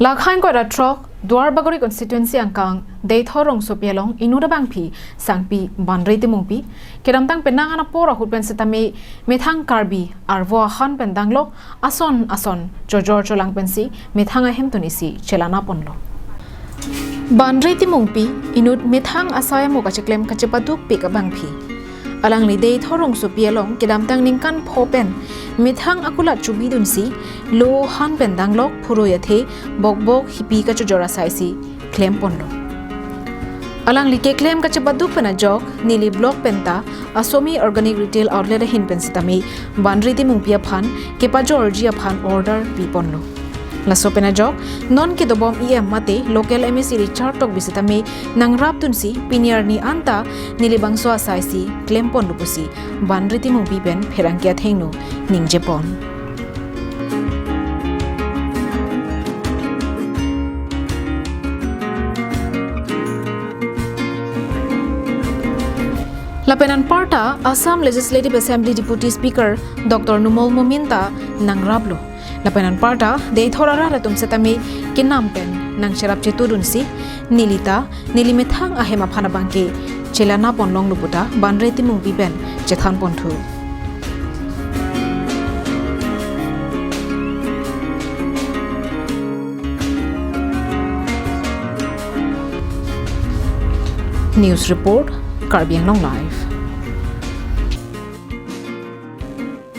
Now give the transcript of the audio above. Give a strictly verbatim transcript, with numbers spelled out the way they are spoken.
Lakhang koira throk Duarbagori constituency angkang Deithor rongsopi along inut abangpi sangpi Banri Timungpi kedamtang penang an apor ahut pen setame methang Karbi arvo ahan pen danglok ason ason chojor cholang pensi methang ahemtun isi chelana ponlo. Banri Timungpi inut methang asai amo kacheklem kachepadukpik abangpi. Alangli Deithor rongsopi along kedamtang ningkan pho pen methang akulat chubidunsi lo han pen danglok phurui athe bokbok hipi kachojor asai si klem ponlo. Alangli keklem kachepaduk pen ajok neli block penta Asomi Organic Retail Outlet ahin pen setame Banri Timungpi aphan kepajorji aphan order pi ponlo. Laso pen ajok non kedobom E M mate local M A C Richard Tokbi setame nangrapdunsi pini arni anta neli bangso asai si klem ponlo pusi Banri Timungpi pen pherangke athengno ningje pon. Lapen anparta Assam Legislative Assembly Deputy Speaker Doctor Numal Momin ta nangraplo. Lapen anparta Deithor arat atum setame kenam pen nangcherap chetudunsi nelita neli methang ahem aphan abangke chelana ponlonglo puta Banri Timungpi pen chethan ponthu. News report, Karbi Anglong Live.